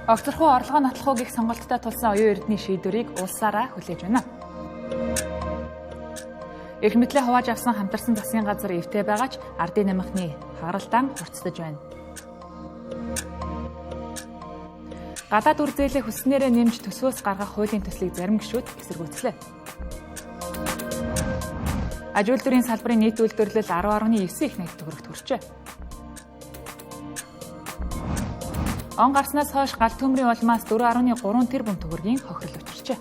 Огцорхуу орлогоо нотлох уу гэх сонголттой тулсан оюун эрдний шийдвэрийг улсаараа хүлээж байна. Эрх мэдлээ хувааж авсан хамтарсан засгийн газар эвтэй байгаа ч ардын намхны хагаралдаан хурцдаж байна. Гадаад үр зээлээ хүссэнээрээ нэмж төсвөөс гаргах хуулийн төслийг зарим гишүүд эсэргүүцлээ. Аж үйлдвэрийн салбарын нийт үйлдвэрлэл 10.9 их нэгт төгрөгт хүрчээ. Он гарснаас хойш гал төмрийн улмаас 4.3 тэрбум төгрөгийн хохирол учирчээ.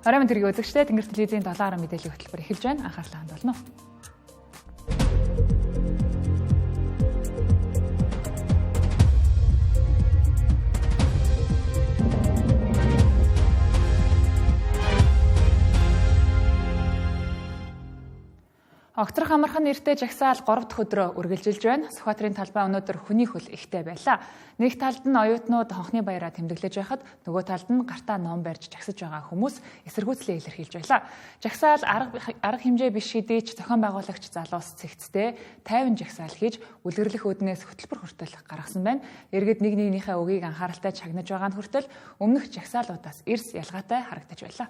Оройн тэргийн үзэгчдээ Тэнгэр телевизийн 7 мэдээллийн хөтөлбөр эхэлж байна. Анхаарлаа хандуулна. Огцрох амархан нэртэй жагсаал 3 дахь өдрөө үргэлжилж байна. Сүхбаатарын талбай өнөөдөр хүний хөл ихтэй байлаа. Нэг талд нь оюутнууд хонхны баяраа тэмдэглэж байхад нөгөө талд нь гартаа ном барьж жагсаж байгаа хүмүүс эсэргүүцлээ илэрхийлж байлаа. Жагсаал арга хэмжээ биш хэдий ч зохион байгуулагч залуус цэгцтэй 50 жагсаал хийж үлгэрлэх үүднээс хөтөлбөр хүртэл гаргасан байна. Иргэд нэг нэгнийхээ үгийг анхааралтай чагнаж байгаа нь хүртэл өмнөх жагсаалуудаас эрс ялгаатай харагдаж байлаа.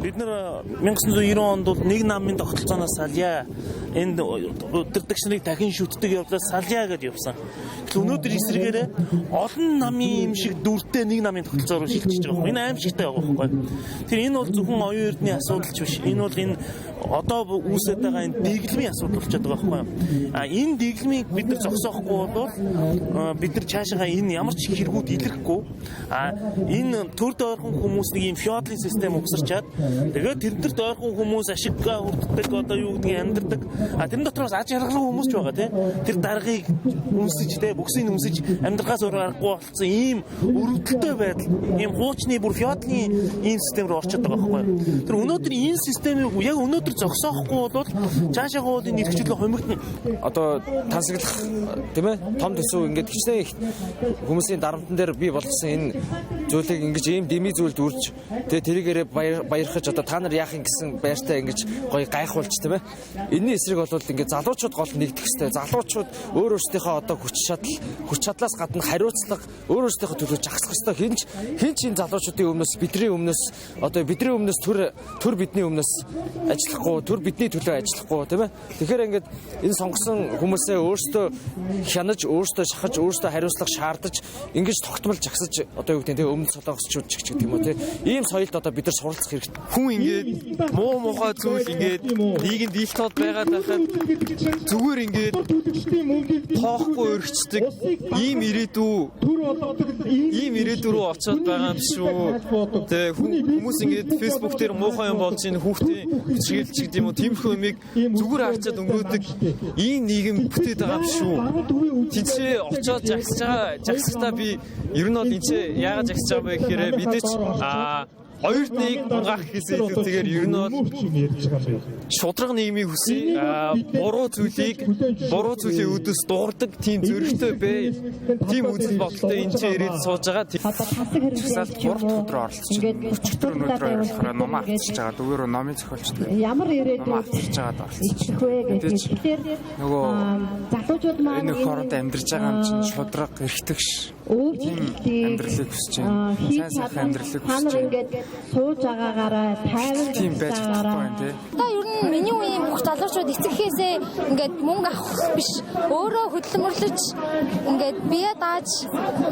Бид нар 1990 онд бол нэг намын тогтолцооноос салъя. Энэ удирдагч нарыг дахин шүтдэг явдлаас салъя гэдээ явсан. Тэгэхээр өнөөдөр эсрэгээрээ олон намын юм шиг дүртэй нэг намын тогтолцоо руу шилжиж байгаа юм. Энэ аимшигтай байгаа байхгүй. Тэр энэ бол зөвхөн оюун эрдний асуудал ч биш. Энэ бол энэ одоо үүсээд байгаа энэ дэглэмийн асуудал болчиход байгаа байхгүй. А энэ дэглэмийг бид нар зогсоохгүй бол бид нар цаашаа энэ ямар ч хэрэгүүд илэрхгүй. А энэ төрд ойрхон хүмүүс нэг юм феодлын систем угсарчаад тэгээд тэрнэрт ойрхон хүмүүс ашиггаа хүртдэг, одоо юу гэдгийг амьдрдаг. А тэрэн дотор бас аж аргалгүй хүмүүс ч байгаа тий. Тэр даргыг үнсэж тий, бөксийг үнсэж амьдрахаас өөр аргагүй болцсон ийм өрөвдөлтөй байдал, ийм хуучны бүр феодлын ийм систем рүү орчод байгаа байхгүй. Тэр өнөөдөр энэ системийг яг өнөөдөр зогсоохгүй бол цаашаа бол энэ эрхчлөө хумигдана. Одоо тансаглах тийм ээ том төсөв ингээд хичнээн их хүмүүсийн дарамтан дээр бий болгосон энэ зүйлийг ингэж ийм дэмий зүйлд үрж тэгээ тэрийгээрээ баярхаж одоо та нар яах юм гэсэн байртай ингэж гоё гайхуулж тийм ээ. Энэний эсрэг бол ингээд залуучууд гол нэгдэх хэвээр. Залуучууд өөр өөрсдийнхөө одоо хүч чадлаас гадна хариуцлага өөр өөрсдийнхөө төлөө жагсах хэвээр. Хин ч энэ залуучуудын өмнөөс бидний өмнөөс одоо бидний өмнөөс төр бидний өмнөөс ажиллахгүй, төр бидний төлөө ажиллахгүй тийм ээ. Тэгэхээр ингээд энэ сонгосон хүмүүсээ өөрсдөө хянаж, өөрсдөө шахаж, өөрсдөө хариуцлага шаардаж ингэж тогтмол жагсаж одоо юу гэдэг тийм өмнө солонгосчууд ч гэх юм уу тийм ийм соёлд одоо бид нар суралцах хэрэгтэй. Хүн ингээд муу мухай зүйл ингээд нийгэмд ил тод байгаад байхад зүгээр ингээд тоохгүй өргөцдөг ийм ирээдүй рүү очиод байгаа юм шүү. Тэ хүмүүс ингээд Facebook дээр муухай юм болж ийн хүүхдийн хүчрхийлж гэдэг юм уу тиймэрхүү юмыг зүгээр харчаад өнгөрөөдөг ийм нийгэм бүтээд байгаа юм шүү. Тинчээ очиод жагсахдаа би ер нь бол энэ яагаад жагсаж байгаа бэ гэхээр мэдээч оюутныг унгаах гэсэн илүүтэйгээр ер нь бол шударга нийгмийг хүсье. Буруу зүйлийн үүдээс дуурдаг тийм зөрөгтэй бэ. Тийм үзэл бодолтой энэ ч ирээд сууж байгаа. Жагсаалд 3 дахь өдрөө оролцож байна. Өчигдөр өнөөдрөө болохоор номоо авчирч байгаа. Дүүгээр номын зохиолчтой. Ямар ирээдүй номоо авчирч байгаад оролцож. Мэдээж нөгөө залуучууд маань энэ хоорондоо амьдарч байгаа юм чинь шударга, эрхтгш тийм амьдралыг хүсэж байна. Сайн сайхан амьдралыг хүсэж байна. Сууж байгаагаараа тайван тийм байж чадахгүй байна тий. Одоо ер нь миний үеийн бүх залуучууд эцэгхээсээ ингээд мөнгө авах биш, өөрөө хөдөлмөрлөж ингээд бие дааж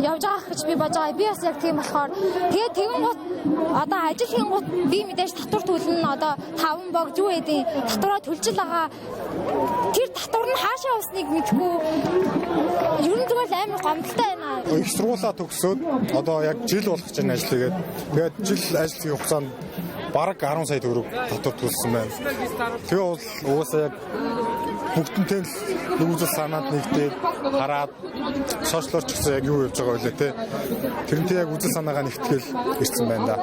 явж байгаа гэж би бодож байгаа. Би бас яг тийм болохоор тэгээд тэгэнгүүт одоо ажил хийнгүүт би мэдээж татвар төлнө. Одоо 5 богж юу гэдэг татвараа төлж л байгаа. Тэр татвар нь хаашаа явсныг мэдэхгүй. Ер нь зүгээр л амар гомдолтой байна. Их сургуулаа төгсөөд одоо яг жил болох чинь ажил хийгээд тэгээд жил ажил хийх хугацаанд бараг 10 сая төгрөг татвар төлсөн байна. Тэгээ бол угаасаа яг бүгдэнтэй л нэг үзэл санаанд нэгдээд хараад сошиалор ч гэсэн яг юу явж байгаа вэ те. Тэрнтэй яг үзэл санаагаа нэгтгэл ирсэн байна да.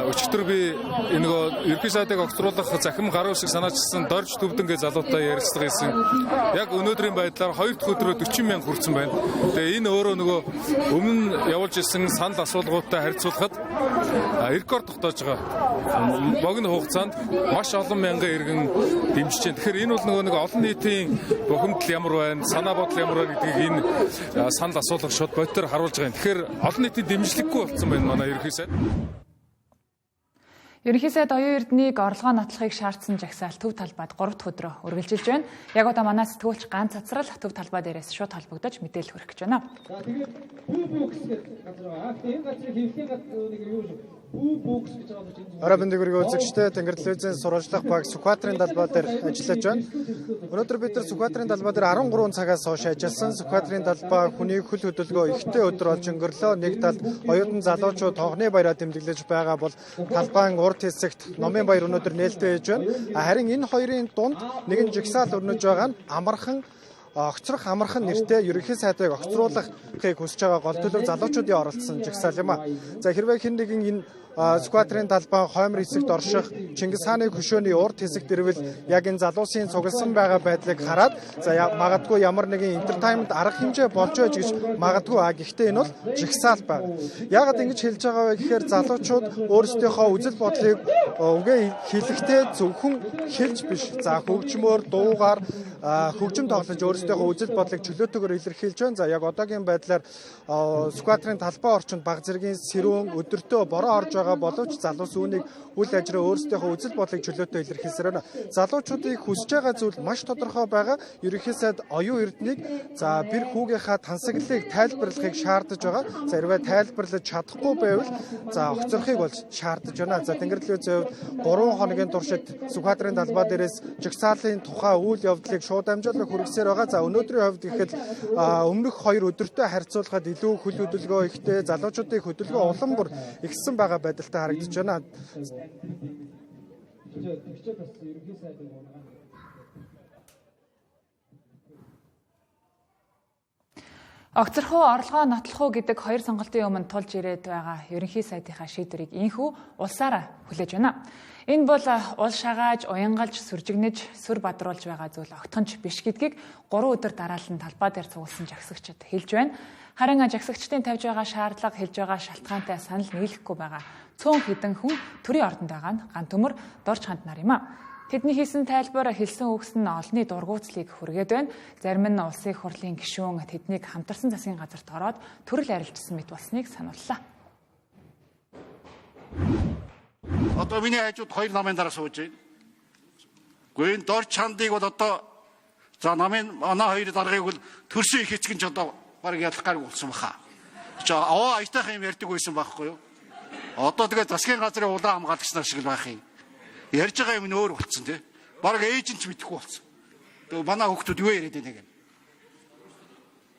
Өчигдөр би нөгөө ерөнхий сайдыг огцруулах захим гарын үсэг санаачилсан Дорж Төвдөнгийн залуутай ярилцлага хийсэн. Яг өнөөдрийн байдлаар 2 дахь өдрөө 40 мянга хүрсэн байна. Тэгээ энэ өөрөө нөгөө өмнө явуулж исэн санал асуулгуудтай харьцуулахад рекорд тогтоож байгаа. Богино хугацаанд маш олон мянган иргэн дэмжиж байна. Тэгэхээр энэ Ер нь бол нөгөө нэг олон нийтийн бухимдал ямар байна, санаа бодол ямар байна гэдгийг энэ санал асуулга шууд бодитоор харуулж байгаа юм. Тэгэхээр олон нийтийн дэмжлэггүй болсон байна манай ерөнхий сайд. Ерөнхий сайд Оюун Эрднийг орлогоо нотлохыг шаардсан жагсаал төв талбайд 3 дахь өдрөө үргэлжилж байна. Яг одоо манай сэтгүүлч Ган Цацрал төв талбай дээрээс шууд холбогдож мэдээлэл хүргэх гэж байна. За тэгээд Бүү Бүкс гэж газар байгаа. Энэ газрыг хэвлэлийн нэг юу Бүү Бүкс гэж байгаа юм. Орой бэндэг үргээ үзэгчтэй Тэнгэр телевизийн сурвалжлах баг Сүхбаатарын далбай дээр ажиллаж байна. Өнөөдөр бид нар Сүхбаатарын далбай дээр 13 цагаас хойш ажилласан. Сүхбаатарын далбай хүний хөл хөдөлгөөн ихтэй өдөр болж өнгөрлөө. Нэг талд оюутан залуучууд тонхны баяраа тэмдэглэж байгаа бол талбайн урд хэсэгт номын баяр өнөөдөр нээлттэй хийж байна. Харин энэ хоёрын дунд нэгэн жигсаал өрнөж байгаа нь амархан огцрох амархан нэртэй ерөнхий сайдыг огцруулахыг хүсэж байгаа гол төлөв залуучуудын оролцсон жагсаал юм а. За хэрвээ хэн нэгэн энэ Сүхбаатарын талбай хоймор хэсэгт орших Чингис хааны хөшөөний урд хэсэгт ирвэл яг энэ залуусын цугласан байгаа байдлыг хараад за магадгүй ямар нэгэн entertainment арга хэмжээ болж байж гэж магадгүй. Гэхдээ энэ бол жагсаал байна. Яагаад ингэж хэлж байгаа вэ гэхээр залуучууд өөрсдийнхөө үзэл бодлыг үгээ хэлэхдээ зөвхөн хэлж биш. За хөгжмөөр, дуугаар хөгжим тоглож өөрсдийнхөө үзэл бодлыг чөлөөтэйгээр илэрхийлж байна. За яг одоогийн байдлаар Сүхбаатарын талбай орчинд баг зэргийн сэрүүн өдөртөө бороо орж байгаа боловч залуус үүнийг үл ажраа өөрсдийнхөө үзэл бодлыг чөлөөтэй илэрхийлсээр байна. Залуучуудыг хүсэж байгаа зүйл маш тодорхой байгаа. Ерөнхий сайд Оюун Эрднийг за бэр хүүгийнхаа тансаглалыг тайлбарлахыг шаардаж байгаа. За хэрвээ тайлбарлаж чадахгүй байвал за огцорхыг бол шаардаж байна. За Тэнгэр телевизийн хувьд 3 хоногийн туршид Сүхбаатарын талбай дээрээс жагсаалын тухай үйл явдлыг шууд дамжуулах хүргэсээр байгаа. За өнөөдрийн хувьд гэхэд өмнөх хоёр өдөртөө харьцуулахад илүү хөл хөдөлгөөн ихтэй, залуучуудын хөдөлгөөн улам бүр ихсэн байгаа байдалтай харагдаж байна. Огцрох уу, орлогоо нотлох уу гэдэг хоёр сонголтын өмнө тулж ирээд байгаа ерөнхий сайдынхаа шийдвэрийг инхүү улсаараа хүлээж байна. Энэ бол ул шагааж, уянгалж, сүржигнэж, сүр бадруулж байгаа зүйл огтхонч биш гэдгийг 3 өдөр дараалан талбай дээр цугласан жагсагчид хэлж байна. Харин жагсагчдын тавьж байгаа шаардлага, хэлж байгаа шалтгаантай санал нийлэхгүй байгаа цөөн хэдэн хүн төрийн ордонд байгаа нь ган төмөр дорж ханднаар юм а. Тэдний хийсэн тайлбар, хэлсэн үгс нь олонний дургуутслыг хүргээд байна. Зарим нь улсын их хурлын гишүүн тэднийг хамтарсан засгийн газарт ороод төрөл арилжсан мэт болсныг санууллаа. Одоо миний хажууд хоёр намын дараа сууж байна. Гэхдээ энэ дор чандыг бол одоо за намын манай хоёр даргаыг бол төрсөн их эцэг нь ч одоо бараг ялах гараг болсон баха. Чи аваа аятайхан юм ярьдаг байсан байхгүй юу? Одоо тэгээ засгийн газрын улаан хамгаалагч нар шиг л байх юм. Ярьж байгаа юм нь өөр болцсон тий. Бараг ээж нь ч мэдэхгүй болсон. Тэгээ манай хүүхдүүд юу яриад байна гэнэ.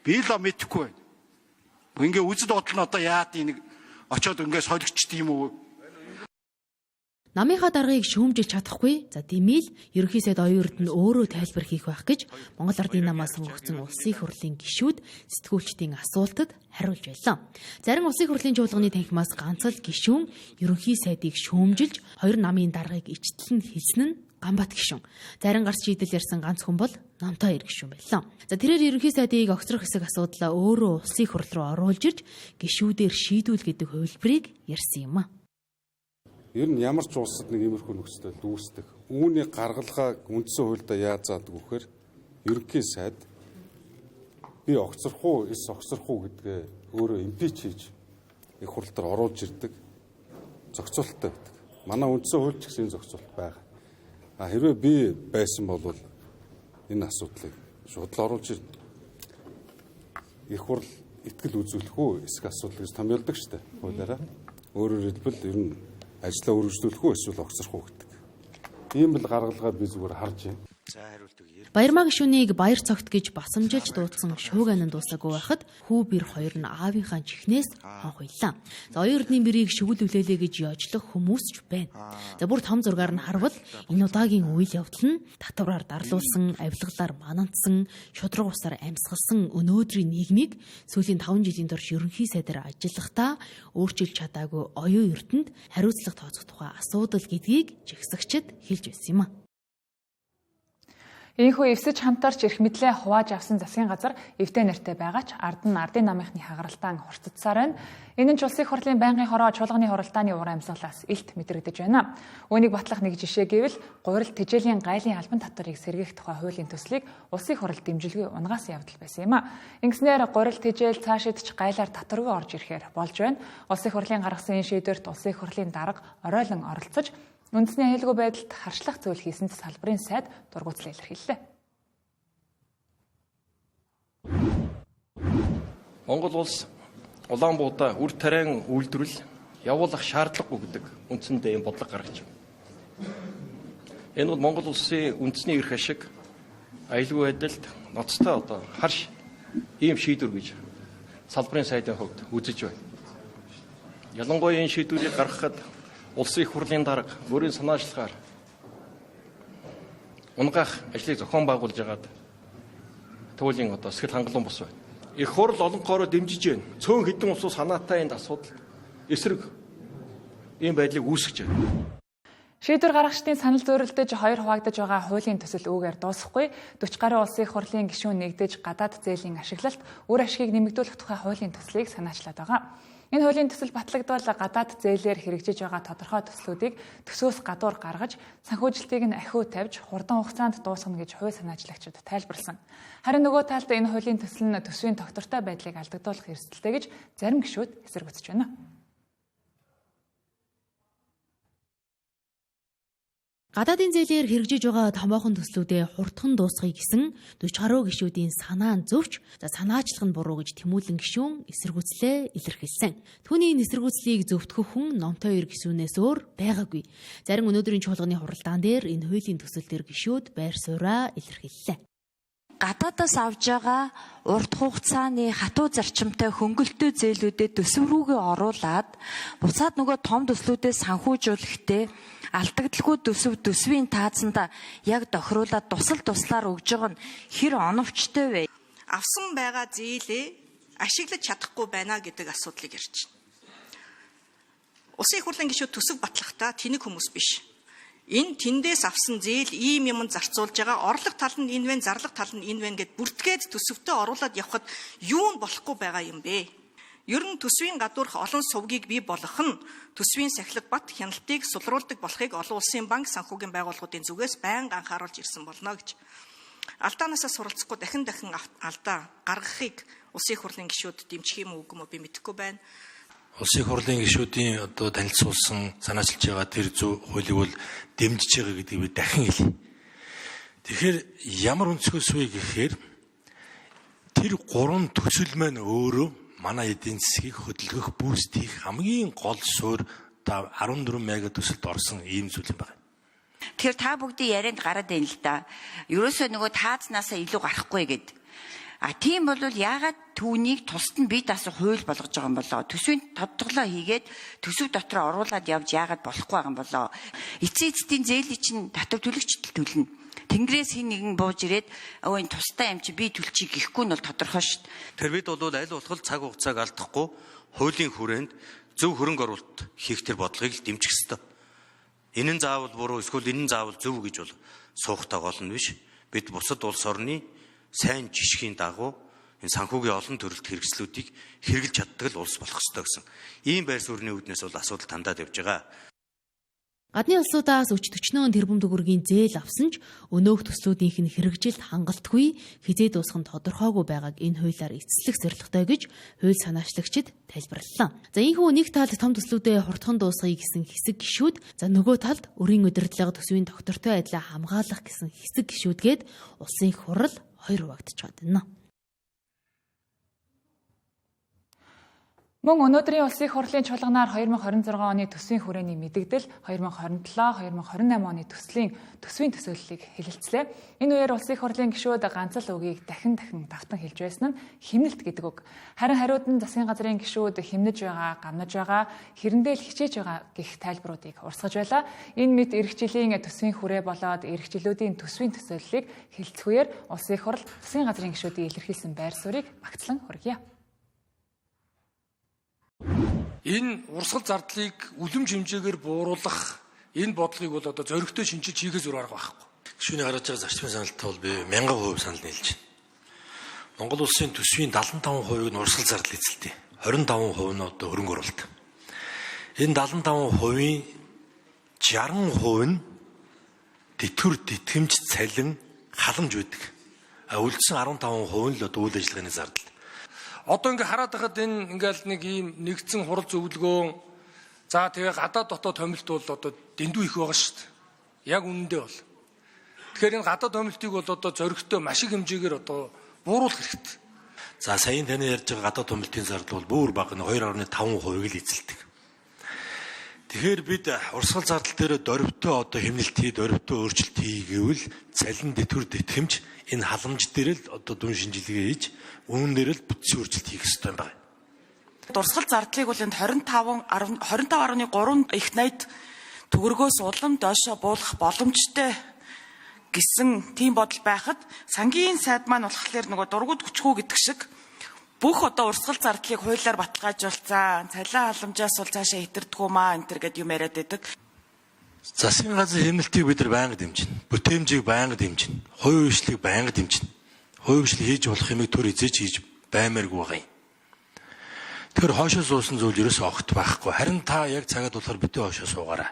Би л мэдэхгүй байна. Ингээ үзэл бодол нь одоо яад нэг очоод ингээ солигчд юм уу? Намынхаа даргаыг шүүмжилж чадахгүй. За дэмийл ерөнхий сайд Оюун Эрдэнэ өөрөө тайлбар хийх байх гэж Монгол Ардын намаас сонгогдсон улсын их хурлын гишүүд сэтгүүлчдийн асуултад хариулж байлаа. Зарим улсын их хурлын чуулганы танхимаас ганц л гишүүн ерөнхий сайдыг шүүмжилж хоёр намын даргаыг ичтэл нь хэлсэн нь Ганбат гишүүн. Зарим гарц шийдэл ярьсан ганц хүн бол Намтай хоёр гишүүн байлаа. За тэрээр ерөнхий сайдыг огцрох хэсэг асуудлаа өөрөө улсын их хурл руу оруулж ирж гишүүдээр шийдүүл гэдэг хувилбарыг ярьсан юм а. Ер нь ямар ч улсад нэг иймэрхүү нөхцөл үүсдэг. Үүний гаргалгааг үндсэн хуульдаа яаж заадаг вэ гэхээр ерөнхий сайд би огцрох уу, эс огцрох уу гэдгээ өөрөө импич хийж их хурл дээр оруулж ирдэг зохицуулттай байдаг. Манай үндсэн хууль ч гэсэн энэ зохицуулт байгаа. А хэрвээ би байсан бол энэ асуудлыг шууд л оруулж ирнэ. Их хурл итгэл үзүүлэх үү, эсэх асуудал гэж томьёолдог шүү дээ. Хуулиараа. Өөрөөр хэлбэл ер нь ажлаа үргэлжлүүлэх үү эсвэл огцрох уу гэдэг. Ийм л гаргалгаа би зүгээр харж байна. Баярмаа гишүүнийг баяр цогт гэж басамжилж дуудсан шууг анин дуусаагүй байхад хүү бэр хоёр нь аавынхаа чихнээс хонхуйлаа. За Оюун Эрдэнийн бэрийг шүгэл үлээлээ гэж ёжлох хүмүүс ч байна. За бүр том зургаар нь харвал энэ удаагийн үйл явдал нь татвараар дарлуулсан, авилгалаар манантсан, шудраг усаар амьсгалсан өнөөдрийн нийгмийг сүүлийн 5 жилийн турш ерөнхий сайдаар ажиллахдаа өөрчилж чадаагүй Оюун Эрдэнэт хариуцлага тооцох тухай асуудал гэдгийг жагсагчид хэлж байсан юм а. Ийхүү эвсэж хамтарч эрх мэдлээ хувааж авсан засгийн газар эвтэй нэртэй байгаа ч ард нь ардын намынхны хагаралтаан хурцдсаар байна. Энэ нь ч улсын хурлын байнгын хороо чуулганы хуралдааны уур амьсгалаас илт мэдрэгдэж байна. Үүнийг батлах нэг жишээ гэвэл гурил тэжээлийн гайлын албан татварыг сэргээх тухай хуулийн төслийг улсын хурал дэмжлэгүй унгаас явдал байсан юм а. Ингэснээр гурил тэжээл цаашид ч гайлаар татваргүй орж ирэхээр болж байна. Улсын хурлын гаргасан энэ шийдвэрт улсын хурлын дарга оройлон оролцож үндэсний аюулгүй байдалд харшлах зүйл хийсэн салбарын сайд дургуутслаа илэрхийллээ. Монгол улс Улаанбуудаа үр тариан үйлдвэрлэл явуулах шаардлагагүй гэдэг үндсэндээ ийм бодлого гаргаж байна. Энэ бол Монгол улсын үндэсний эрх ашиг, аюулгүй байдалд ноцтой одоо харш ийм шийдвэр гэж салбарын сайдын хувьд үзэж байна. Ялангуяа энэ шийдвэрийг гаргахад Улсын их хурлын дарга мөрийн санаачлагаар унгаах ажлыг зохион байгуулж байгаад туйлын одоо сэтгэл хангалуун бус байна. Их хурл олонхоороо дэмжиж байна. Цөөн хэдэн улсууд санаатай энд асуудал эсрэг ийм байдлыг үүсгэж байна. Шийдвэр гаргагчдын санал зөрөлдөж хоёр хуваагдаж байгаа хуулийн төсөл үүгээр дуусахгүй 40 гаруй улсын их хурлын гишүүн нэгдэж гадаад зээлийн ашиглалт үр ашигыг нэмэгдүүлэх тухай хуулийн төслийг санаачлаад байгаа. Энэ хуулийн төсөл батлагдвал гадаад зээлээр хэрэгжиж байгаа тодорхой төслүүдийг төсөөс гадуур гаргаж санхүүжилтийг нь ахиу тавьж хурдан хугацаанд дуусгана гэж хууль санаачлагчид тайлбарласан. Харин нөгөө талд энэ хуулийн төсөл нь төсвийн тогтвортой байдлыг алдагдуулах эрсдэлтэй гэж зарим гишүүд эсэргүүцэж байна. Гадаадын зээлээр хэрэгжиж байгаа томоохон төслүүдээ хурдхан дуусгая гэсэн 40 гаруй гишүүдийн санаа нь зөвч, за санаачлах нь буруу гэж тэмүүлэн гишүүн эсэргүүцлээ илэрхийлсэн. Түүний энэ эсэргүүцлийг зөвтгөх хүн Номтой хоёр гишүүнээс өөр байгаагүй. Зарим өнөөдрийн чуулганы хуралдаан дээр энэ хуулийн төсөл дээр гишүүд байр сууриа илэрхийллээ. Гадаадаас авж байгаа урт хугацааны хатуу зарчимтай хөнгөлөлтөө зээлүүдэд төсөв рүүгээ оруулаад буцаад нөгөө том төслүүдэд санхүүжүүлэхдээ алдагдaltaгүй төсөв төсвийн таазанда яг тохируулаад тусал туслаар өгж байгаа нь хэр оновчтой вэ? Авсан байгаа зээлээ ашиглаж чадахгүй байна гэдэг асуудлыг ярьж байна. Улсын их хурлын гишүүд төсөв батлахдаа тэнэг хүмүүс биш. Энэ тэндээс авсан зээл ийм юмд зарцуулж байгаа орлого тал нь энэ вэ, зарлага тал нь энэ вэ гэд бүртгээд төсөвтөө оруулаад явхад юу нь болохгүй байгаа юм бэ? Ер нь төсвийн гадуурх олон сувгийг бий болгох нь төсвийн сахилга бат хяналтыг сулруулдаг болохыг олон улсын банк санхүүгийн байгууллагуудын зүгээс байнга анхааруулж ирсэн болно гэж. Алдаанаасаа суралцахгүй дахин дахин алдаа гаргахыг улсын их хурлын гишүүд дэмжих юм уу үгүй юм уу би мэдэхгүй байна. Улсын их хурлын гишүүдийн одоо танилцуулсан санаачилж байгаа тэр зөв хуулийг бол дэмжиж байгаа гэдгийг би дахин хэлье. Тэгэхээр ямар өнцгөөс вэ гэхээр тэр гурван төсөл маань өөрөө манай эдийн засгийг хөдөлгөх, бүүст хийх хамгийн гол суурь 14 мега төсөлд орсон ийм зүйл юм байна. Тэгэхээр та бүгдийн ярианд гараад байна л да. Ерөөсөө нөгөө таазнаасаа илүү гарахгүй гэд. А тийм бол яагаад түүнийг тусад нь бие даасан хууль болгож байгаа юм болоо? Төсвийн тодтолгоо хийгээд төсөв дотор оруулаад явж яагаад болохгүй байгаа юм болоо? Эцсийн эцдийн зээлийн чинь татвар төлөгчдөл төлнө. Тэнгэрээс хин нэгэн бууж ирээд өө энэ тустай юм чи би төлчихье гэхгүй нь бол тодорхой шүү дээ. Тэр бид бол аль болох цаг хугацааг алдахгүй хуулийн хүрээнд зөв хөрөнгө оруулалт хийх тэр бодлогыг л дэмжих ёстой. Энэ нь заавал буруу эсвэл энэ нь заавал зөв гэж бол суухтай гол нь биш. Бид бусад улс орны сайн жишгийн дагуу энэ санхүүгийн олон төрөлт хэрэгслүүдийг хэрэгжилж чаддаг л улс болох ёстой гэсэн ийм байр суурины үүднээс бол асуудал тандаад явж байгаа. Гадны улсуудаас өч төчнөөн тэрбум төгрөгийн зээл авсан ч өнөөх төслүүдийнх нь хэрэгжилт хангалтгүй хэзээ дуусах нь тодорхойгүй байгааг энэ хуулиар эцэслэх зорилготой гэж хууль санаачлагчид тайлбарлалаа. За ийхүү нэг талд том төслүүдээ хурдхан дуусгая гэсэн хэсэг гишүүд, за нөгөө талд өрийн удирдлага төсвийн доктортой байдлаа хамгаалах гэсэн хэсэг гишүүдгээд улсын их хурал хоёр хуваагдчих байна. Мөн өнөөдрийн улсын их хурлын чуулганаар 2026 оны төсвийн хүрээний мэдэгдэл 2027-2028 оны төслийн төсвийн төсөөллийг хэлэлцлээ. Энэ үеэр улсын их хурлын гишүүд ганц л үгийг дахин дахин давтан хэлж байсан нь хэмнэлт гэдэг үг. Харин хариуд нь засгийн газрын гишүүд хэмнэж байгаа, гамнаж байгаа, хэрэндээ л хичээж байгаа гэх тайлбаруудыг урсгаж байлаа. Энэ мэт эх жилийн төсвийн хүрээ болоод эх жилүүдийн төсвийн төсөөллийг хэлэлцэх үеэр улсын их хурл засгийн газрын гишүүдийн илэрхийлсэн байр суурийг багцлан хүргье. Энэ урсгал зардлыг үлэмж хэмжээгээр бууруулах энэ бодлогыг бол одоо зоригтой шинжилж хийхээс өөр арга байхгүй. Гишүүний гаргаж байгаа зарчмын саналтай бол би 1000% санал нийлж байна. Монгол улсын төсвийн 75%-ыг нь урсгал зардал эзэлдэг. 25% нь одоо хөрөнгө оруулалт. Энэ 75%-ийн 60% нь тэтгэвэр тэтгэмж цалин халамж байдаг. А үлдсэн 15% нь л одоо үйл ажиллагааны зардал. Одоо ингээ хараад байхад энэ ингээл нэг ийм нэгдсэн хурал зөвлөгөө, за тэгээ гадаад дотоод томилт бол одоо дэндүү их байгаа шүү дээ. Яг үнэндээ бол. Тэгэхээр энэ гадаад томилтыг бол одоо зоригтой маш их хэмжээгээр одоо бууруулах хэрэгтэй. За саяын таны ярьж байгаа гадаад томилтын зардал бол бүр бага нь 2.5%-ыг л эзэлдэг. Тэгэхээр бид урсгал зардал дээр дөрвтөө одоо хэмнэлт хий, дөрвтөө өөрчлөлт хий гэвэл цалин тэтгэвэр тэтгэмж энэ халамж дээр л одоо дүн шинжилгээ хийж үүн дээр л бүтцийн өөрчлөлт хийх ёстой юм байна. Урсгал зардлыг бол энд 25.3 их 80 төгрөгөөс улам доошо буулгах боломжтой гэсэн тийм бодол байхад сангийн сайд маань болохоор нөгөө дургуут хүчгүй гэдэг шиг бүх одоо урсгал зардлыг хуулиар баталгаажуулсан. Цалин халамжаас бол цаашаа хэтэрдэггүй маа энэ төр гэд юм яриад байдаг. Засгийн газрын хэмнэлтийг бид нар байнга дэмжинэ. Бүтээмжийг байнга дэмжинэ. Хувийн хвшлийг байнга дэмжинэ. Хувийн хвшил хийж болох юмыг төр эзэж хийж баймааргүй байгаа юм. Тэгэхээр хоошоо суусан зүйл ерөөсөө огт байхгүй. Харин та яг цагаад болохоор битгий хоошоо суугаарай.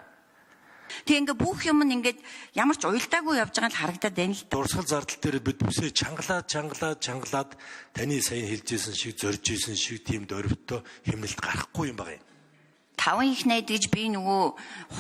Тэгээ ингээ бүх юм нь ингээд ямар ч уялдаагүй явж байгаа нь харагдаад байна л да. Урсгал зардал дээр бид бүсээ чангалаад таны сайн хэлжсэн шиг зорж исэн шиг тийм дөрвтөө хэмнэлт гарахгүй юм байна. 5 их найд гэж би нөгөө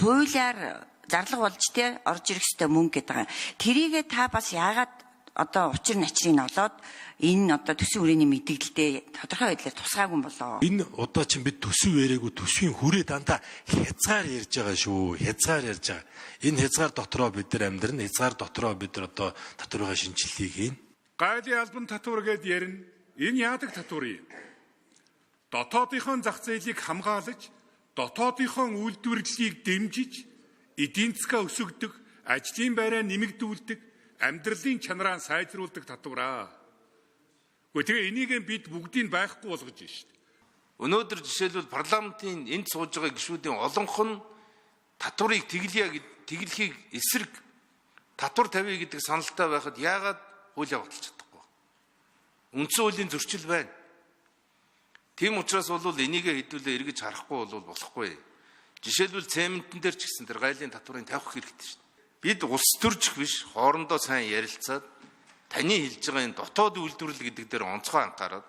хуулиар зарлага болж те орж ирэх ёстой мөнгө гэдэг байгаа. Тэрийгээ та бас яагаад одоо учир начрыг олоод энэ одоо төсвийн хүрээний мэдээлэлдээ тодорхой байдлаар тусгаагүй болоо. Энэ удаа чинь бид төсөв яриаггүй, төсвийн хүрээ дандаа хязгаар ярьж байгаа шүү. Хязгаар ярьж байгаа. Энэ хязгаар дотроо бид нар амьдрна, хязгаар дотроо бид нар одоо татврынхаа шинжилгээг хийнэ. Гайлын албан татвар гэд ярина. Энэ яадаг татвар юм? Дотоодынхон зах зээлийг хамгаалаж, дотоодынхон үйлдвэрлэлийг дэмжиж, эдийн засгаа өсгөдөг, ажлын байраа нэмэгдүүлдэг, амьдралын чанараа сайжруулдаг татвараа. Гэхдээ тэгээ энийг бид бүгдийг байхгүй болгож байна шүү дээ. Өнөөдөр жишээлбэл парламентын энд сууж байгаа гишүүдийн олонх нь татварыг тэглэе тэглэхийг эсрэг татвар тавья гэдэг саналтай байхад яагаад хуулиа баталж чадахгүй? Үндсэн хуулийн зөрчил байна. Тийм учраас бол энийгээ хэдүүлээ эргэж харахгүй бол болохгүй. Жишээлбэл цементэн дээр ч гэсэн тэр гайлын татварыг тавих хэрэгтэй шүү дээ. Бид улс төрчих биш, хоорондоо сайн ярилцаад таны хэлж байгаа энэ дотоод үйлдвэрлэл гэдэг дээр онцгой анхаарат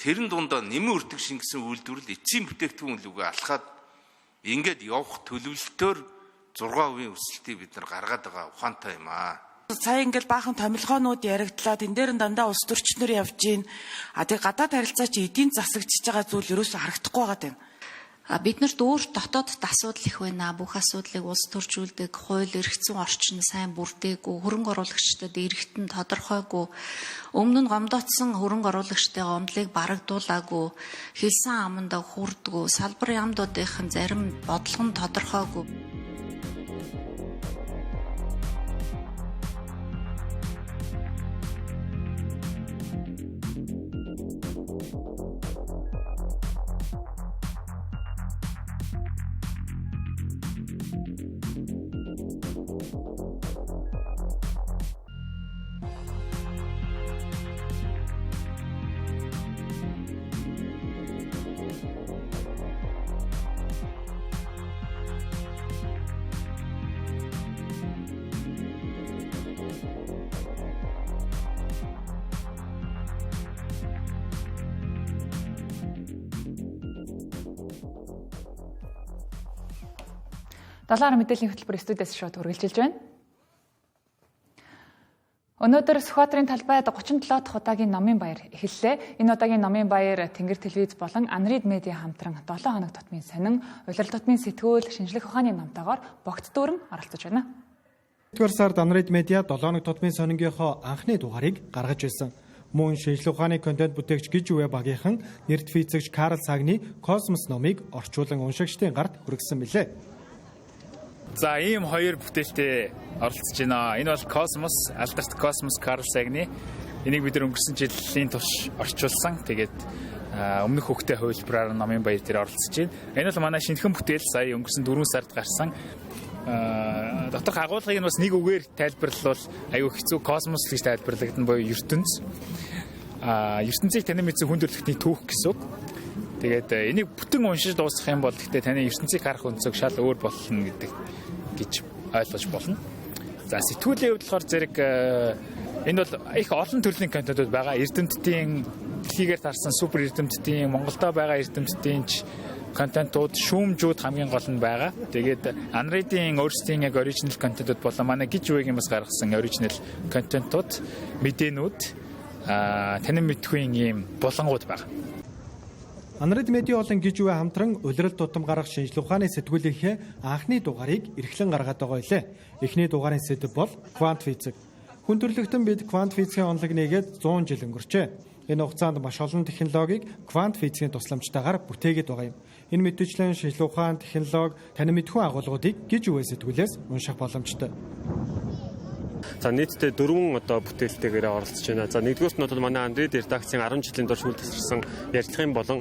тэрэн дундаа нэмэн өртөг шингэсэн үйлдвэрлэл эцсийн бүтээгдэхүүн лүгээ алхаад ингээд явах төлөвлөлтөөр 6% өсөлтийг бид нар гаргаад байгаа ухаантай юм аа. Сая ингээл баахан томилгоонууд яригдлаа. Тэн дээр нь дандаа улс төрчнөр явж гин. А тэг гадаад харилцаа чи эдийн засагчж байгаа зүйл ерөөсөө харагдахгүй байгаа юм. Биднэрт өөр дотоодд асуудал их байна. Бүх асуудлыг улс төржүүлдэг, хууль эрх зүйн орчин сайн бүрдээгүй, хөрөнгө оруулагчдад эргэтэн тодорхойгүй, өмнө нь гомдоцсон хөрөнгө оруулагчдын гомдлыг барагдуулаагүй, хэлсэн амандаа хүрдгүү, салбар яамдуудын зарим бодлого нь тодорхойгүй. Долоон мэдээллийн хөтөлбөр студиэс шууд үргэлжилж байна. Өнөөдөр Сүхбаатарын талбайд 37 дахь удаагийн номын баяр эхэллээ. Энэ удаагийн номын баяр Тэнгэр телевиз болон Анрид медиа хамтран 7 хоног тутмын сонин, улирал тутмын сэтгүүл, шинжлэх ухааны номтойгоор богц дүүрэн оролцож байна. 1-р сард Анрид медиа 7 хоног тутмын сонингийнхоо анхны дугаарыг гаргаж ирсэн. Мөн шинжлэх ухааны контент бүтээгч Гиж Үе багийнхан нэрт физикч Карл Сагны Космос номыг орчуулан уншигчдын гарт хүргэсэн билээ. За ийм хоёр бүтээлтэй оролцож байна. Энэ бол Космос, алдарт Космос Карл Сагны. Энийг бид өнгөрсөн жилийн турш орчуулсан. Тэгээд өмнөх хөвгтэй хувилбараар номын баяр дээр оролцож байна. Энэ бол манай шинэхэн бүтээл сая өнгөрсөн 4 сард гарсан Доторх агуулгыг нь бас нэг үгээр тайлбарлавал аюу хэцүү, космос гэж тайлбарлагдана буюу ертөнц. ертөнцийг танин мэдсэн хүн төрөлхтний түүх гэсэн үг. Тэгээд энийг бүтэн уншиж дуусгах юм бол гэхдээ таны ертөнцийг харах өнцөг шал өөр болно гэдэг гэж ойлгож болно. За, сэтгүүлийн хувьд болохоор зэрэг энэ бол их олон төрлийн контентууд байгаа. Эрдэмтдийн дэлхийгээр тарсан супер эрдэмтдийн, Монголдо байгаа эрдэмтдийн ч контентууд, шүүмжүүд хамгийн гол нь байгаа. Тэгээд Unread-ийн өөрсдийн яг original контентууд болон манай Гиж үеийн бас гаргасан original контентууд, мэдээнүүд, танин мэдхүйн ийм булангууд байгаа. Unread Media болон Гиж үе хамтран улирал тутам гарах шинжлэх ухааны сэтгүүлийнхээ анхны дугаарыг эрхлэн гаргаад байгаа билээ. Эхний дугаарын сэдэв бол квант физик. Хүн төрөлхтөн бид квант физикийн онолог нээгээд 100 жил өнгөрчээ. Энэ хугацаанд маш олон технологиг квант физикийн тусламжтайгаар бүтээгээд байгаа юм. Энэ мэтчлэн шинжлэх ухаан, технологи, танин мэдхүйн агуулгуудыг Гиж үе сэтгүүлээс унших боломжтой. За, нийтдээ 4 одоо бүтээлтэйгээр оролцож байна. За, нэгдүгээрт нь бол манай Unread редакцийн 10 жилийн турш үйл тасарсан ярилцлагын болон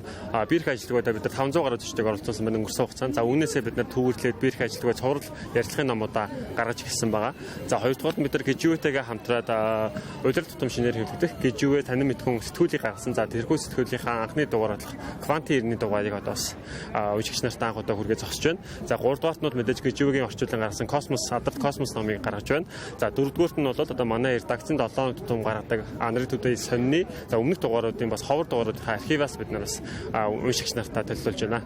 бие эрх ажилтгуудаа бид нар 500 гаруй зочдыг оролцуулсан байна өнгөрсөн хугацаанд. За, үүнээсээ бид нар төвөрлээд бие эрх ажилтгаа цуврал ярилцлагын номуудаа гаргаж эхэлсэн байгаа. За, хоёрдугаарт бид нар Гижүүтэйгээ хамтраад улирал тутам шинээр хэвлэгдэх Гижүүгээ танин мэдхүн сэтгүүлийг гаргасан. За, тэрхүү сэтгүүлийнхаа анхны дугаар болох квантын иргэний дугаарыг одоо бас уншигч нарт анх удаа хүргээ зогсож байна. За, гуравдугаарт нь бол мэдээж Гижүүгийн орчуулан гаргасан Космос, Адарт Космос номыг гаргаж байна. За, дөрөвдүгээрт нь бол одоо манай редакцийн 7 тутам гаргадаг Unread Today сонины за өмнөх дугааруудын бас ховор дугааруудын архиваас бид нар бас уншигч нартаа төлөвлөж байна.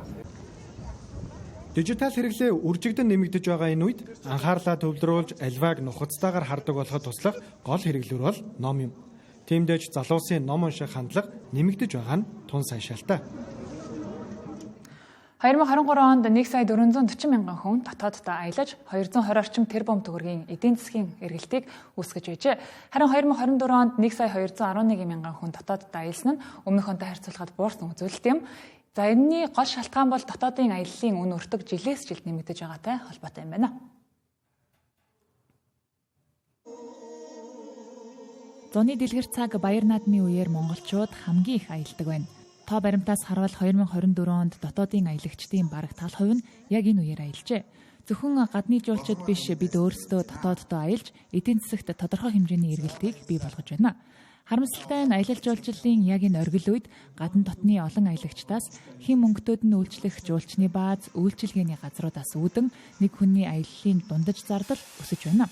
Дижитал хэрэглээ үржигдэн нэмэгдэж байгаа энэ үед анхаарлаа төвлөрүүлж альвааг нухацтайгаар хардаг болоход туслах гол хэрэглүүр бол ном юм. Тиймдээж залуусын ном унших хандлага нэмэгдэж байгаа нь тун сайшаалтай. 2023 онд 1 сая 440 мянган хүн дотооддоо аялаж 220 орчим тэрбум төгрөгийн эдийн засгийн эргэлтийг үүсгэж байжээ. Харин 2024 онд 1 сая 211 мянган хүн дотооддоо аялсан нь өмнөх онтой харьцуулахад буурсан үзүүлэлт юм. За, энэний гол шалтгаан бол дотоодын аяллаа үн өртөг жилээс жилд нэмэгдэж байгаатай холбоотой юм байна. Зуны дэлгэр цаг баяр наадмын үеэр монголчууд хамгийн их аялдаг байна. Тоо баримтаас харвал 2024 онд дотоодын аялагчдын бараг тал хувь нь яг энэ үеэр аялжээ. Зөвхөн гадны жуулчид биш, бид өөрсдөө дотооддоо аялж эдийн засагт тодорхой хэмжээний эргэлтийг бий болгож байна. Харамсалтай нь аялал жуулчлалын яг энэ оргил үед гадна дотны олон аялагчдаас хэм мөнгөтөөд нь үйлчлэх жуулчны бааз, үйлчилгээний газруудаас үүдэн нэг хүний аяллаа дундаж зардал өсөж байна.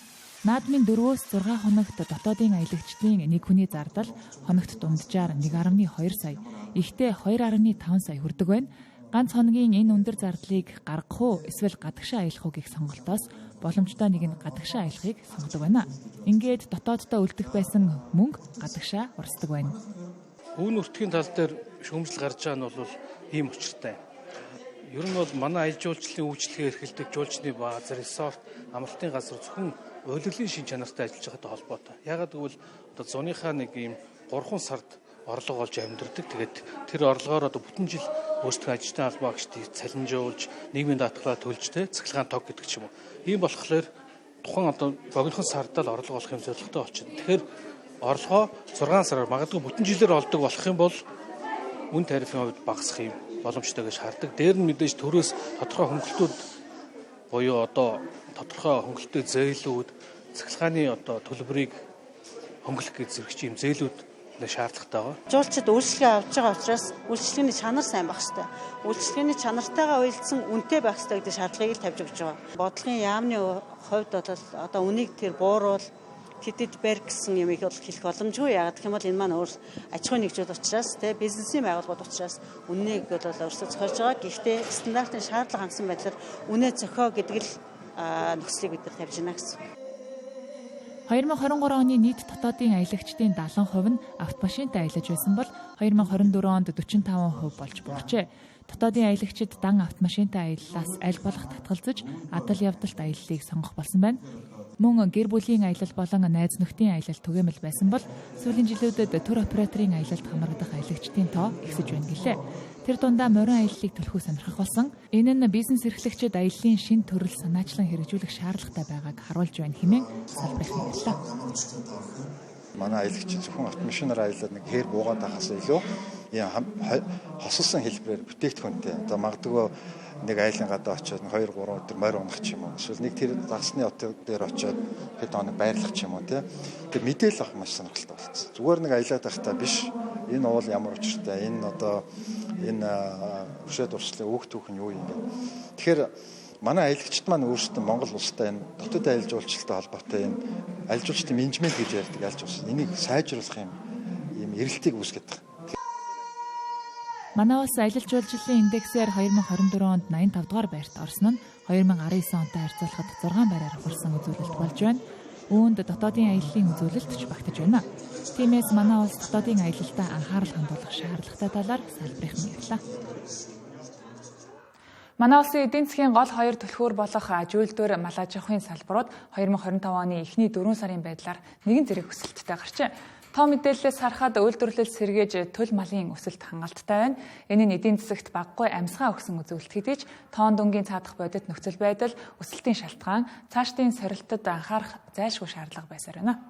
Наадмын 4-өөс 6 хоногт дотоодын аялагчдын нэг хүний зардал хоногт дунджаар 1.2 сая, ихтэй 2.5 сая хүрдэг байна. Ганц хоногийн энэ өндөр зардлыг гаргах уу эсвэл гадагшаа аялах уу гэх сонголтоос боломжтой нэг нь гадагшаа аялахыг сонгодог байна. Ингээд дотооддоо үлдэх байсан мөнгө гадагшаа урсдаг байна. Үн өртгийн тал дээр шүүмжил гарч байгаа нь бол ийм учиртай. Ер нь бол манай аялал жуулчлалын үйлчилгээ эрхэлдэг жуулчны бааз, ресорт, амралтын газар зөвхөн улирлын шин чанартай ажиллаж байгаатай холбоотой. Яагаад гэвэл одоо зуныхаа нэг ийм 3 сард орлого олж амьдардаг. Тэгээд тэр орлогоор одоо бүтэн жил өөрсдөө ажилтны албан агчдыг цалинжуулж, нийгмийн даатгалаа төлж, тэ цахилгаан тог гэдэг ч юм уу. Ийм болохоор тухайн одоо богинохон сардаа л орлого олох юм зорилготой болчихно. Тэгэхээр орлогоо 6 сараар магадгүй бүтэн жилээр олдог болох юм бол үн тарифын хувьд багасах юм боломжтой гэж хардаг. Дээр нь мэдээж төрөөс тодорхой хөнгөлтүүд буюу одоо тодорхой хөнгөлөлттэй зээлүүд, цахилгааны одоо төлбөрийг хөнгөлөх гэж зэрэг чи юм зээлүүд шаардлагатай байгаа. Жуулчид үйлчилгээ авч байгаа учраас үйлчилгээний чанар сайн байх ёстой. Үйлчилгээний чанартайгаа уялдсан үнэтэй байх ёстой гэдэг шаардлагыг л тавьж өгч байгаа. Бодлогын яамны хувьд бол одоо үнийг тэр бууруул тэдэд барь гэсэн юмыг бол хэлэх боломжгүй. Яагаад гэх юм бол энэ маань өөр аж ахуйн нэгжүүд учраас, тэ бизнесийн байгууллагууд учраас үннийг бол өөрсдөө зохиож байгаа. Гэхдээ стандартын шаардлага хангасан байдлаар үнэ зохио гэдэг л нөхцөлийг бид нар тавьж байна гэсэн. 2023 оны нийт дотоодын аялагчдын 70% нь автомашинтай аялаж байсан бол 2024 онд 45% болж буурчээ. Дотоодын аялагчид дан автомашинтай аяллаас аль болох татгалзаж адал явдалт аяллыг сонгох болсон байна. Мөн гэр бүлийн аялал болон найз нөхдийн аялал түгээмэл байсан бол сүүлийн жилүүдэд түр операторын аялалд хамрагдах аялагчдын тоо ихсэж байна гэлээ. Тэр дундаа морин аяллыг төлхөө сонирхох болсон. Энэ нь бизнес эрхлэгчид аяллаа шин төрөл санаачлан хэрэгжүүлэх шаардлагатай байгааг харуулж байна хэмээн салбарын хэллээ. Манай аялагчид зөвхөн автомашинаар аялаад нэг хээр буугаад байхаас илүү ийм хосолсон хэлбэрээр бүтээгдэхүүнтэй одоо магадгүй нэг айлын гадаа очиод 2 3 өдөр морь унах ч юм уу, эсвэл нэг тэр загасны отог дээр очиод хэд хоног байрлах ч юм уу, тий. Тэр мэдээлэл авах маш сонирхолтой болсон. Зүгээр нэг аялаад байхдаа биш. Энэ уул ямар учиртай, энэ одоо энэ өшөө дуршлын өөх түүх нь юу юм бэ? Тэгэхээр манай аялагчид маань өөрсдөө Монгол улстай энэ дотоод аялал жуулчлалтай холбоотой энэ аялал жуулчлалын менежмент гэж ярьдаг аялал жуулчлал. Энийг сайжруулах юм эрэлтийг үүсгэж байгаа. Манай улс аялал жуулчлалын индексээр 2024 онд 85 дугаар байрт орсон нь 2019 онтой харьцуулахад 6 байраар хурсан үзүүлэлт болж байна. Үүнд дотоодын аяллаа үзүүлэлт ч багтаж байна. Тиймээс манай улс дотоодын аялалдаа анхаарал хандуулах шаардлагатай талаар салбарынхан ярьлаа. Манай улсын эдийн засгийн гол хоёр түлхүүр болох аж үйлдвэр, мал аж ахуйн салбарууд 2025 оны эхний 4 сарын байдлаар нэгэн зэрэг өсөлттэй гарчээ. Тоо мэдээллээс харахад үйлдвэрлэл сэргээж төл малын өсөлт хангалттай байна. Энэ нь эдийн засагт багагүй амьсгаа өгсөн үзүүлэлт хэдий ч тоон дүнгийн цаадах бодит нөхцөл байдал, өсөлтийн шалтгаан, цаашдын сорилтод анхаарах зайлшгүй шаардлага байсаар байна.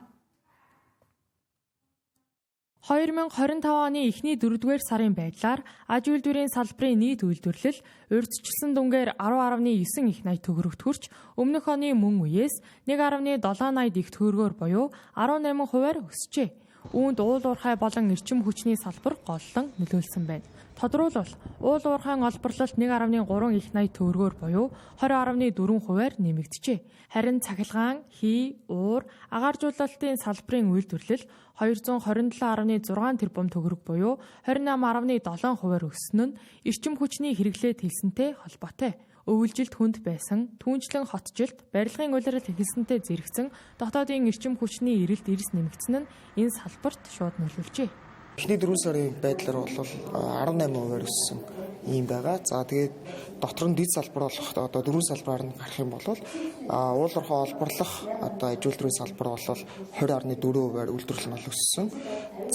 2025 оны эхний 4-р сарын байдлаар аж үйлдвэрийн салбарын нийт үйлдвэрлэл урьдчилсан дүнгээр 10.9 их 80 төгрөгт хүрч өмнөх оны мөн үеэс 1.780 их төгрөгөөр буюу 18%-аар өсжээ. Үүнд уул уурхай болон эрчим хүчний салбар голлон нөлөөлсөн байна. Тодруулбал уул уурхайн олборлолт 1.3 их 80 төгрөгөөр буюу 20.4%-аар нэмэгджээ. Харин цахилгаан, хий, уур, агааржуулалтын салбарын үйлдвэрлэл 227.6 тэрбум төгрөг буюу 28.7%-аар өссөн нь эрчим хүчний хэрэглээ тэлсэнтэй холбоотой. Өвөлжилт хүнд байсан, түүнчлэн хотжилт, барилгын улирал эхэлсэнтэй зэрэгцэн дотоодын эрчим хүчний эрэлт эрс нэмэгдсэн нь энэ салбарт шууд нөлөөлжээ. Эхний 4 сарын байдлаар бол 18%-аар өссөн ийм байгаа. За тэгээд дотор нь дэд салбар болох одоо 4 салбараар нь гарах юм бол уул уурхай олборлох одоо аж үйлдвэрийн салбар бол 20.4%-аар үйлдвэрлэл нь бол өссөн.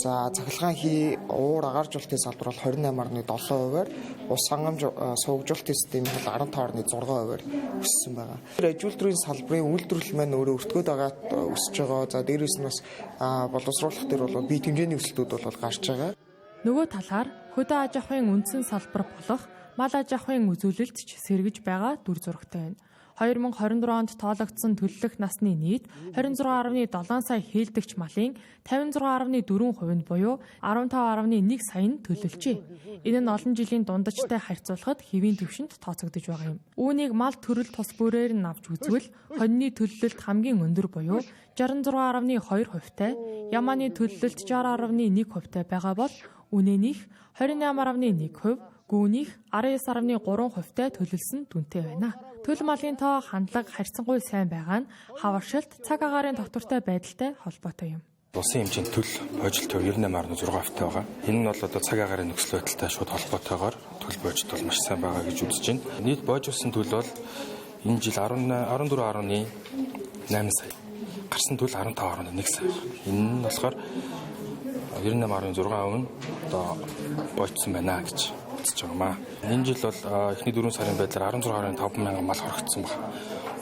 За цахилгаан хий, уур агааржуулалтын салбар бол 28.7%-аар, ус хангамж суугжуулалтын систем бол 15.6%-аар өссөн байгаа. Аж үйлдвэрийн салбарын үйлдвэрлэл маань өөрөө өртгөөд байгаа өсөж байгаа. За дээрээс нь бас боловсруулах дээр бол бие хэмжээний өсөлтүүд бол гарч байгаа. Нөгөө талаар хөдөө аж ахуйн үндсэн салбар болох мал аж ахуйн үзүүлэлт ч сэргэж байгаа дүр зурагтай байна. 2024 онд тоологдсон төлөлөх насны нийт 26.7 сая хийлдэгч малын 56.4% нь буюу 15.1 сая нь төлөлжээ. Энэ нь олон жилийн дундажтай харьцуулахад хэвийн түвшинд тооцогдож байгаа юм. Үүнийг мал төрөл тус бүрээр нь авч үзвэл хоньны төлөлт хамгийн өндөр буюу 66.2%-тай, ямааны төлөлт 60.1%-тай байгаа бол үнээнийх 28.1%, гүүнийх 19.3%-тай төлөлсөн дүнтэй байна. Төл малын тоо хандлага харьцангуй сайн байгаа нь хаваршилт, цаг агаарын тогтвортой байдалтай холбоотой юм. Улсын хэмжээнд төл божилт 98.6%-тай байгаа. Энэ нь бол одоо цаг агаарын нөхцөл байдалтай шууд холбоотойгоор төл божилт бол маш сайн байгаа гэж үзэж байна. Нийт боожуулсан төл бол энэ жил 14.8 сая. Гарсан төл 15.1 сая. Энэ нь болохоор 98.6% нь одоо боожсон байна гэж үзэж байгаа маа. Энэ жил бол эхний 4 сарын байдлаар 16.5 мянган мал хорогдсон байна.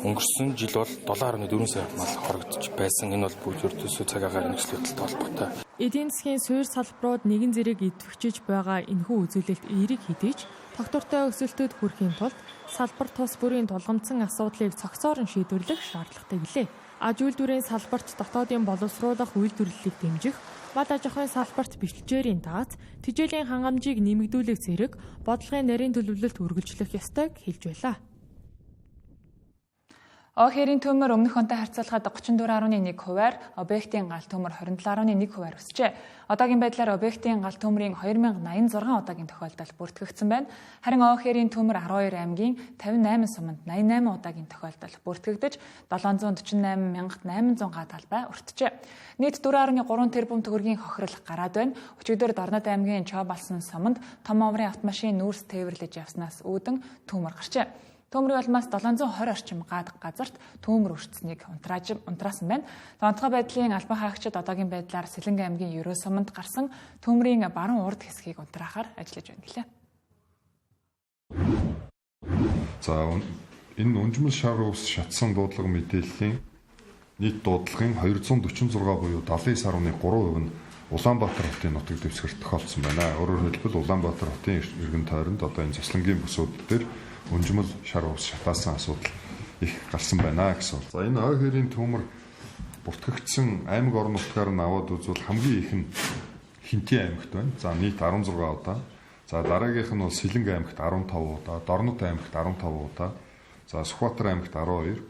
Өнгөрсөн жил бол 7.4 сая мал хорогдож байсан. Энэ бол бүгд ердөөсөө цаг агаарын нөхцөл байдалтай холбоотой. Эдийн засгийн суурь салбарууд нэгэн зэрэг идэвхжиж байгаа энэхүү үзүүлэлт эерэг хэдий ч тогтвортой өсөлтөд хүрэхийн тулд салбар тус бүрийн тулгамдсан асуудлыг цогцоор нь шийдвэрлэх шаардлагатай гэлээ. Аж үйлдвэрийн салбарт дотоодын боловсруулах үйлдвэрлэлийг дэмжих, мал аж ахуйн салбарт бэлчээрийн дац, тэжээлийн хангамжийг нэмэгдүүлэх зэрэг бодлогын нарийн төлөвлөлт үргэлжлэх ёстойг хэлж байлаа. Охерийн төмөр өмнөх онтой харьцуулахад 34.1%-аар, объектын гал төмөр 27.1%-аар өсжээ. Одоогийн байдлаар объектын гал төмрийн 2086 удаагийн тохиолдол бүртгэгдсэн байна. Харин Охерийн төмөр 12 аймгийн 58 суманд 88 удаагийн тохиолдол бүртгэгдэж 748,800 га талбай өртжээ. Нийт 4.3 тэрбум төгрөгийн хохирол гараад байна. Өчигдөр Дорнод аймгийн Чобалсан суманд том оврын автомашин нүүрс тээвэрлэж явснаас үүдэн төмөр гарчээ. Төмрийн улмаас 720 орчим гад газарт төмөр өртсөнийг унтраасан байна. Онцгой байдлын албан хаагчид одоогийн байдлаар Сэлэнгэ аймгийн Ерөө суманд гарсан төмрийн баруун урд хэсгийг унтраахаар ажиллаж байна гэлээ. За энэ Үнжмэл шар ус шатсан дуудлага мэдээллийн нийт дуудлагын 246 буюу 79.3% нь Улаанбаатар хотын нутаг дэвсгэрт тохиолдсон байна. Өөрөөр хэлбэл Улаанбаатар хотын эргэн тойронд одоо энэ заслангийн бүсүүд дээр өнжмөл шар ус шатаасан асуудал их гарсан байна гэсэн. За энэ ой хэрийн төмөр бүртгэгдсэн аймаг орон нутгаар нь аваад үзвэл хамгийн их нь Хинтийн аймагт байна. За нийт 16 удаа. За дараагийнх нь бол Сэлэнг аймагт 15 удаа, Дорнод аймагт 15 удаа. За Сүхбаатар аймагт 12,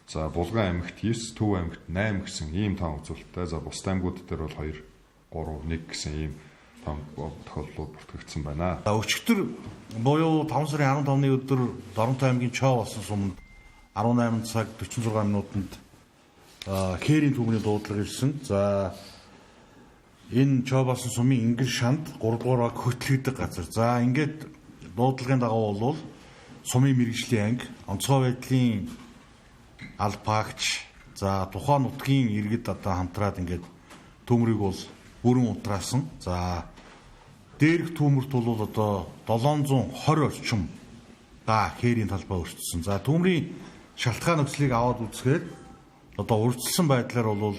за Булган аймагт 9, Төв аймагт 8 гэсэн ийм тоон үзүүлэлттэй. За бусад аймагуд дээр бол 2, 3, 1 гэсэн ийм тоон тохиолдлууд бүртгэгдсэн байна. Өчигдөр буюу 5 сарын 15-ны өдөр Дорнод аймгийн Чоо болсон суманд 18 цаг 46 минутанд хээрийн түүмний дуудлага ирсэн. За энэ Чоо болсон сумын Ингэр шанд 3 дугаар баг хөтлөгдөг газар. За ингээд дуудлагын дагуу бол сумын мэргэжлийн анги, онцгой байдлын албаагч, за тухайн нутгийн иргэд одоо хамтраад ингээд төмрийг бол бүрэн унтраасан. За дээрх төмөрт бол одоо 720 орчим га хээрийн талбай өртсөн. За төмрийн шалтгаан нөхцөлийг аваад үзэхэд одоо урьдчилсан байдлаар бол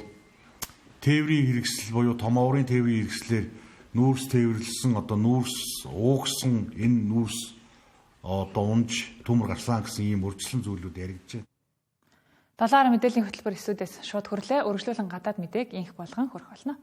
тээврийн хэрэгсэл буюу том оврын тээврийн хэрэгслээр нүүрс тээвэрлсэн одоо нүүрс уугсан энэ нүүрс одоо унж төмөр гарсан гэсэн ийм урьдчилан зүйлүүд яригдж байна. Долоороо мэдээллийн хөтөлбөр студиэс шууд хүрлээ. Үргэлжлүүлэн гадаад мэдээг инх болгон хүрэх болно.